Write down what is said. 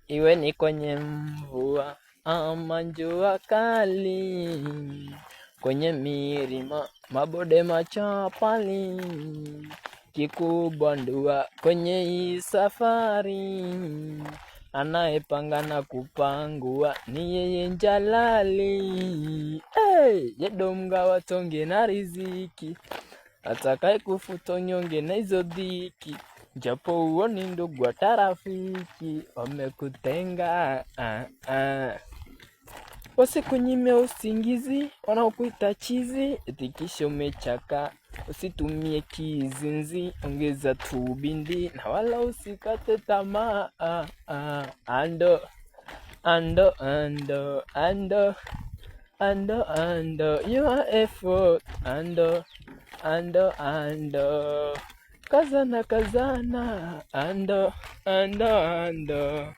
Iwe ni kwenye mvua ama jua kali, kwenye milima, mabonde, machapali, kikubwa ndua kwenye hii safari, anayepanga na kupangua ni yeye Jalali. Hey, yedo mgawa tonge na riziki, atakaye kufuta unyonge na hizo dhiki, japo huoni ndugu tarafiki wamekutenga. Ah, ah. Wasikunyime usingizi, wanaokuita chizi, eti kisha umechaka. Usitumie kizinzi, ongeza tu bindi na wala usikate tamaa. Ah, ah. Ando ando ando ando ando ando you are effort ando ando ando kazana kazana ando ando ando.